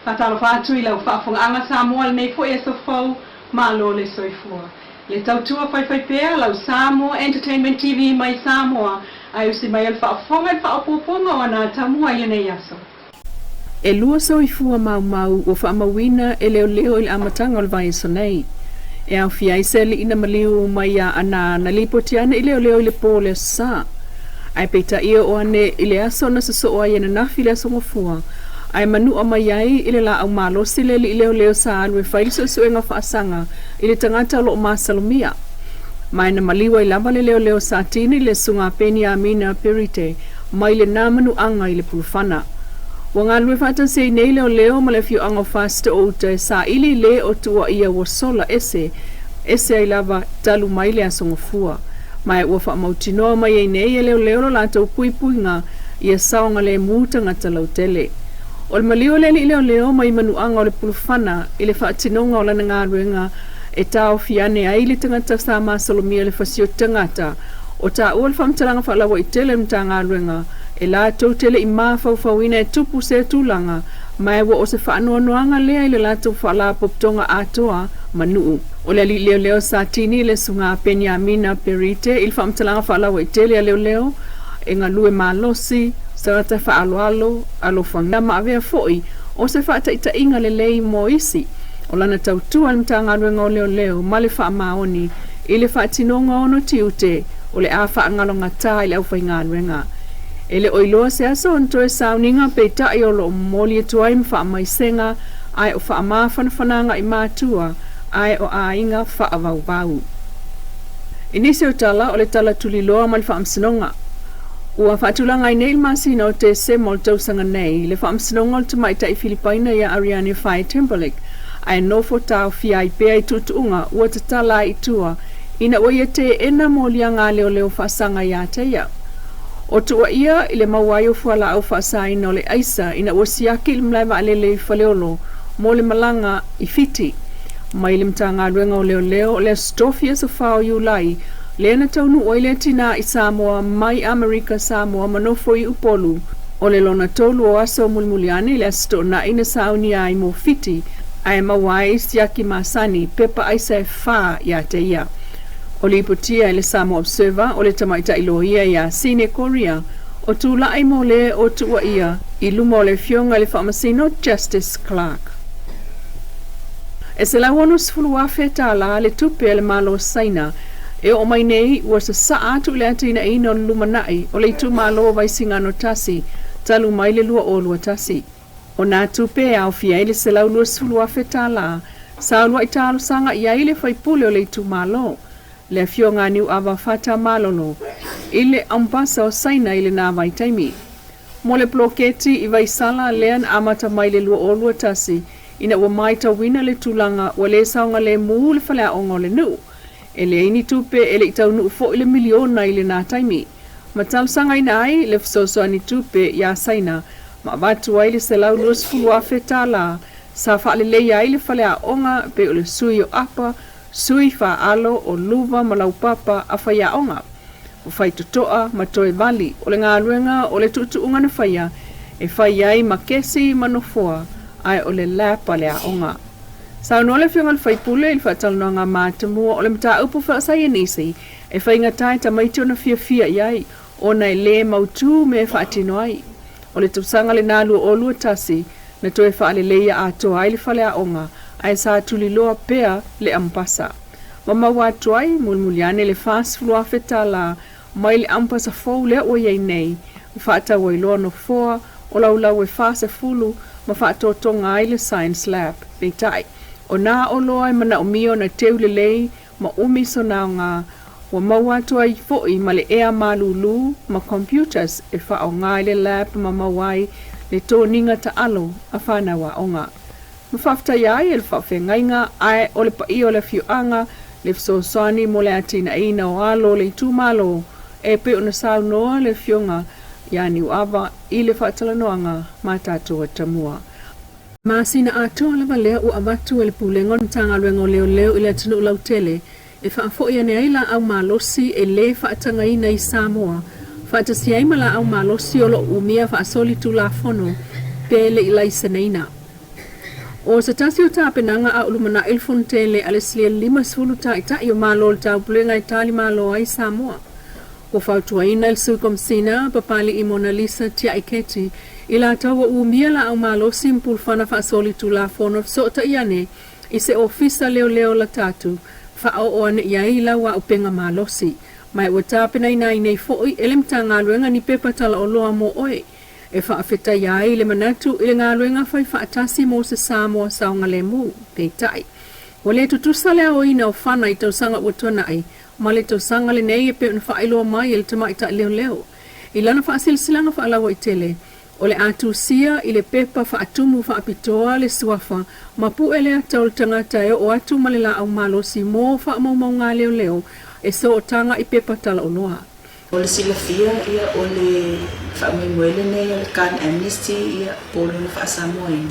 Faatalofa atu i lau faafogaaga Samoa i lenei foi aso fou, malo le soifua. Le tautua faifaipea lau Samoa Entertainment TV mai Samoa ae usi mai o le faafofoga i le faaopoopoga o ana atamua i lenei aso. E lua soifua maumau ua faamauina e leoleo i le amataga o le vaiaso nei. E aofia ai se alii na maliu mai iā Anaa na lipoti ane i leoleo i le po o le Aso Sa. Ae peitai e oo ane i le aso na sosoo ai ananafi le Aso Gafua, ae manua mai ai i le laau malosi le alii leoleo sa alu e fai le suesuega faasaga i le tagata o lo o masalomia. Ma e na maliu ai lava le leoleo Satini le Susuga Peniamina Perite mai lena manuaga i le Pulufana. Ua galulue faatasi ai nei leoleo ma le afioaga o Fasitoouta e saili i le o tuuaia ua sola ese ese ai lava talu mai le Aso Gafua. Ma e ua faamautinoa mai ai nei e leoleo lo latou puipuiga ia saogalemu tagata lautele. O le maliu o le alii leoleo mai manuaga o le Pulufana i le faatinoga o lana galuega e taofi ane ai le tagata sa masalomia le fasioti tagata O taua le faamatalaga faalauaitele a le Matagaluega e latou te le i mafaufauina e tupu sea tulaga, ma e ua o se faanoanoaga lea i le latou faalapotopotoga atoa ma nuu. O le alii leoleo sa tini le Susuga Peniamina Perite i le faamatalaga faalauaitele a leoleo e galue malosi, tagata faaaloalo, alofagia ma avea foi o se faataitaiga lelei mo isi o lana tautua i le Matagaluega o Leoleo ma le faamaoni I le faatinoga o ona tiute, o le a faagalogatā i le aufaigaluega. E le o iloa se aso ona toe sauniga peitai o lo o momoli atu ai ma faamaisega ae o faamafanafanaga i matua ae o aiga faavauvau. I nisi o tala o le tala tuliloa ma le faamasinoga. Ua faatulaga ai nei i le masina o Tesema o le tausaga nei le faamasinoga o le tamaitai Filipaina ia Ariane Faye Timberlake ae nofo taofia ai pea i tuutuuga ua tatala ai i tua ina ua ia teena moliaga a leoleo faasaga iā te ia. O tuuaia i le maua ai o fualaau faasaina o le aisa ina ua siaki i le malae vaalele i Faleolo mo le malaga i Fiti. Mai le Matagaluega o Leoleo o le Aso Tofi aso 4 o Iulai lea na taunuu ai lea tinā i Samoa mai Amerika Samoa ma nofo i Upolu O le lona tolu o aso mulimuli ane i le Aso Toonai na saunia ai mo Fiti, ae maua ai siaki masani, pepa aisa e fā iā te ia. O lipotia e le Samoa Observer o le tamaitai loia iā Sine Koria o tulaʻi mo le o tuuaia i luma o le Afioga i le Faamasino Justice Clark. E $160,000 tālā le tupe a le Malo o Saina E oo mai nei, ua sasaa atu i le atinaeina o le lumanai o le itumalo o Vaisigano 1 talu mai le 2021. O nā tupe e aofia ai le $120,000 sa uluai talosaga i ai le faipule o le itumalo, le Afioga a Niuava Fata Malolo, i le Ambasa o Saina i lenā vaitaimi. Mo le poloketi i Vaisala lea na amata mai le 2021 ina ua maitauina le tulaga ua le saogalemu le faleaoga o le nuu, E leai ni tupe, e le i taunuu foi le miliona i lenā taimi. Ma talosagaina ai le fesoasoani tupe iā Saina ma avatu ai le $120,000 sa faaleleia ai le faleaoga pei o le sui o apa, sui faaalo o luva ma laupapa a faiaoga. Ua fai totoa ma toe vali o le galuega o le tuutuuga na faia e fai ai ma kesi ma nofoa ae o le lap a le aoga. Saunoa le Afioga i le Sui Usufono i le faatalanoaga matamua o le mataupu faasaienisi e faigata e tamaiti ona fiafia i ai ona e lē mautū mea e faatino ai. O le tausaga lenā 2021 na toe faaleleia atoa ai le faleaoga ae sa tuliloa pea le ampasa. Ma maua atu ai mulimuli ane le $40,000 mai le ampasa fou lea ua i ai nei ma faatau ai loa nofoa o laulau e 40 ma faatotoga ai le Science Lab. Peitai, o nā oloa e manaomia ona teu lelei ma umi sona aoga, ua maua atu ai foi ma le ea malūlū ma computers e faaaoga i le lab ma maua ai le toniga taalo a fanau aoga. Ma faafetaia ai e le faafeagaiga ae o le paia o le afioaga le fesoasoani mo le atinaeina o alo o le itumalo e pei ona saunoa le Afioga ia Niuava i le faatalanoaga ma tatou atamua. Masina atoa lava lea ua avatu e le Pulega o le Matagaluega o Leoleo i le atunuu lautele e faafoi ane ai laau malosi e lē faatagaina i Samoa, faatasi ai ma laau malosi o lo o umia faasolitulafono pe le i laiseneina. O se tasi o tapenaga a o lumanai le fonotele a le silia 50 taitai o Malo o le Taupulega e talimalo ai Samoa. Ua fautuaina e le Sui Komesina Papali'i Monalisa Tia'i Keti i latou ua umia laau malosi ma pulufana faasolitulafono e fesootai ane i se ofisa leoleo lata atu, faaoo ane i ai lau auupega malosi. Ma ua tapenaina ai nei foi e le Matagaluega ni pepa talaoloa mo oe e faafetaia ai le manatu i le galuega fai faatasi mo se Samoa saogalemu. Peitai, ua le tutusa le aoina o fana i tausaga ua tuanai ma le tausaga lenei e pei ona faailoa mai e le tamaitai leoleo i lana faasilasilaga faalauaitele, o le a tusia i le pepa faatumu faapitoa le suafa ma pue le ata o le tagata e oo atu ma le laau malosi mo faamaumauga leoleo e sootaga i pepa talaoloa. O le silafia ia o le faamoemoe lenei o le Gun Amnesty ia po o lona faasamoaina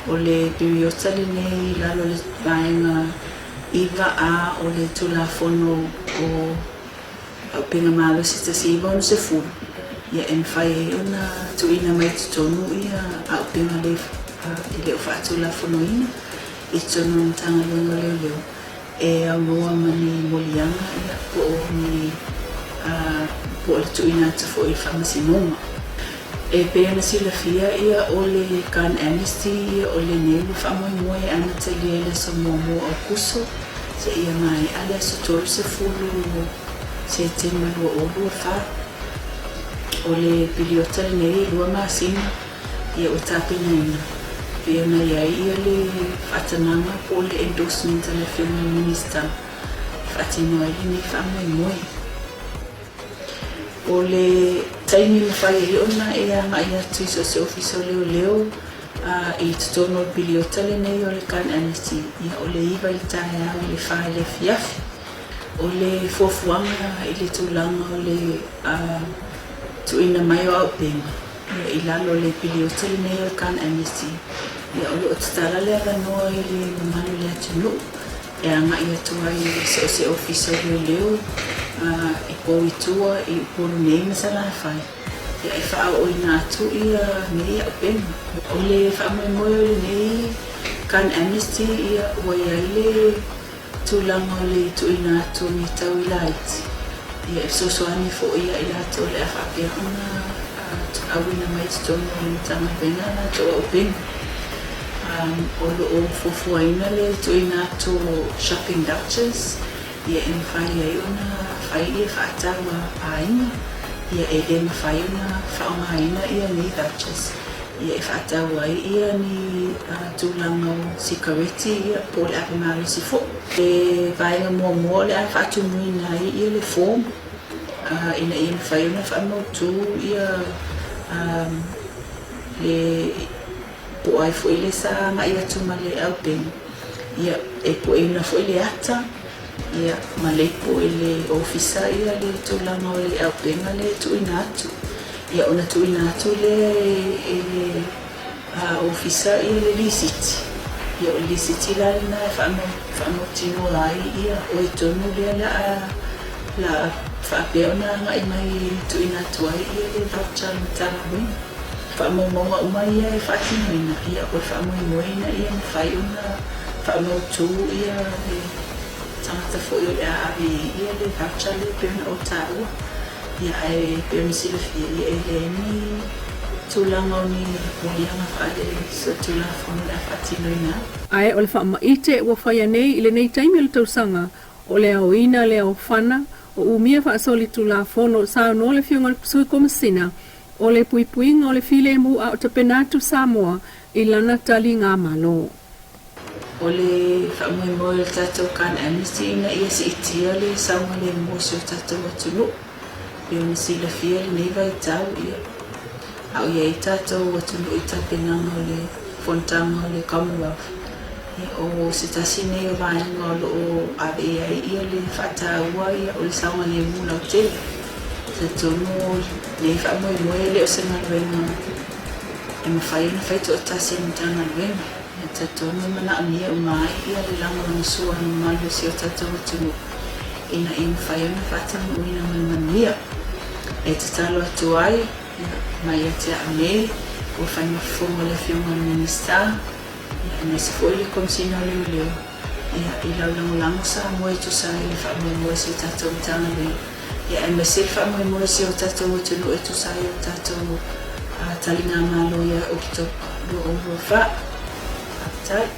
o le piriota lenei i lalo o le vaega 9A o le Tulafono o Auupega Malosi 1960 ia e mafai ai ona tuuina mai i totonu ia auupega le e le o faatulafonoina i totonu o le Matagaluega o Leoleo e aunoa ma ni moliaga ia po o ni po o le tuuina atu foi i le faamasinoga. E pei ona silafia ia o le Gun Amnesty ia o lenei ua faamoemoe e amatalia i le aso muamua o Aokuso seia maea le aso 30 Setema 2024. O le piliota lenei e lua masina ia ua tapenaina pei ona i ai ia le faatanaga po o le endorsement a le Afioga i le Minisita e faatino ai lenei faamoemoe. O le taimi e mafai ai ona e agai atu i so o se ofisa o leoleo i totonu o le piliota lenei o le Gun Amnesty, ia o le 9 i le taeao i le 4 i le afiafi. O le fuafuaga i le tulaga o le tuuina mai o auupega, Ia, i lalo o le piliota lenei o le Gun Amnesty, ia, o lo o tatala le avanoa i le mamalu o le atunuu e agai atu ai i so o se ofisa o leoleo i Pou i tua, i Upolu nei ma Salafai, ia, e faaooina atu ia nei auupega. O le faamoemoe o lenei Gun Amnesty, ia, ua i ai le tulaga o le tuuina atu o ni taui laiti, ia e fesoasoani foi ia i latou o le a faapea ona auina mai i totonu o le Matagaluega a latou auupega. O lo o fuafuaina le tuuina atu o shopping vouchers, ia e mafai ai ona fai ia faatau a aiga, ia e le mafai ona faaaogaina ia nei vouchers. Ia e faatau ai ia ni tulaga o sikareti ia po o le ave malosi foi. Le vaega muamua o le a faatumuina ai ia le form ina ia mafai ona faamautu ia le po o ai foi le sa agai atu ma le aupega ia e pueina foi le ata ia ma leipo i le ofisa ia le tulaga o le aupega le tuuina atu. Ia ona tuuina atu lea e le Ofisa ia le lisiti. Ia o le lisiti la lena e faamautinoa ai ia oe tonu lea la a la faapea ona agai mai e tuuina atu ai ia le voucher a le Matagaluega. Faamaumauga uma ia e faatinoina, ia o le faamoemoe ina ia mafai ona faamautu ia le tagata foi o le a ave i ai ia le voucher lea e pei ona ou taua. Ia, ae pei ona silafia, ia e leai ni tulaga o ni moliaga faale-solitulafono o le a faatinoina ai. Ae o le faamaite ua faia nei i lenei taimi o le tausaga, o le aoina lea o fana, o umia faasolitulafono, saunoa le Afioga i le Sui Komesina o le Puipuiga o le Filemu a o tapena atu Samoa i lana taligamalo. O le faamoemoe o le tatou Gun Amnesty ina ia siitia le saogalemu o si o tatou atunuu. Pei ona silafia i lenei vaitau, ia, a o i ai tatou atunuu i tapenaga o le fonotaga o le Commonwealth, ia, o se tasi nei o vaega o lo o ave i ai ia le faataua ia, o le saogalemu lautele. E talitonu o lenei faamoemoe e le o se galuega e mafai ona fai toatasi e le Matagaluega. E talitonu e manaomia uma ai ia le lagolagosua a le mamalu o si o tatou atunuu ina ia mafai ona faataunuuina ma le manuia. E tatalo atu ai mai ia te au nei, ua fai ma fofoga o le Afioga i le Minisita, Ia, aemaise foi le Komesina o Leoleo, ia, i lau lagolago Samoa e tusa ai le faamoemoe o si o tatou Matagaluega, ia, aemaise le faamoemoe o si o tatou atunuu e tusa ai o tatou taligamalo ia Oketopa 2024. Faafetai.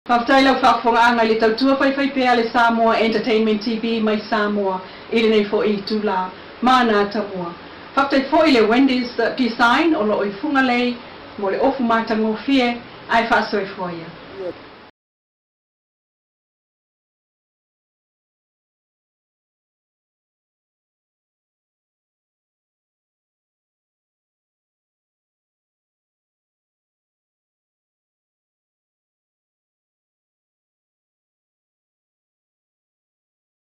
Faafetai lau faafofogaaga i le tautua faifaipea a le Samoa Entertainment TV mai Samoa i lenei foi itula ma ana tamua. Faafetai foi i le Wendy's Design o lo o i Fugalei mo le ofu matagofie ae faasoifua ia.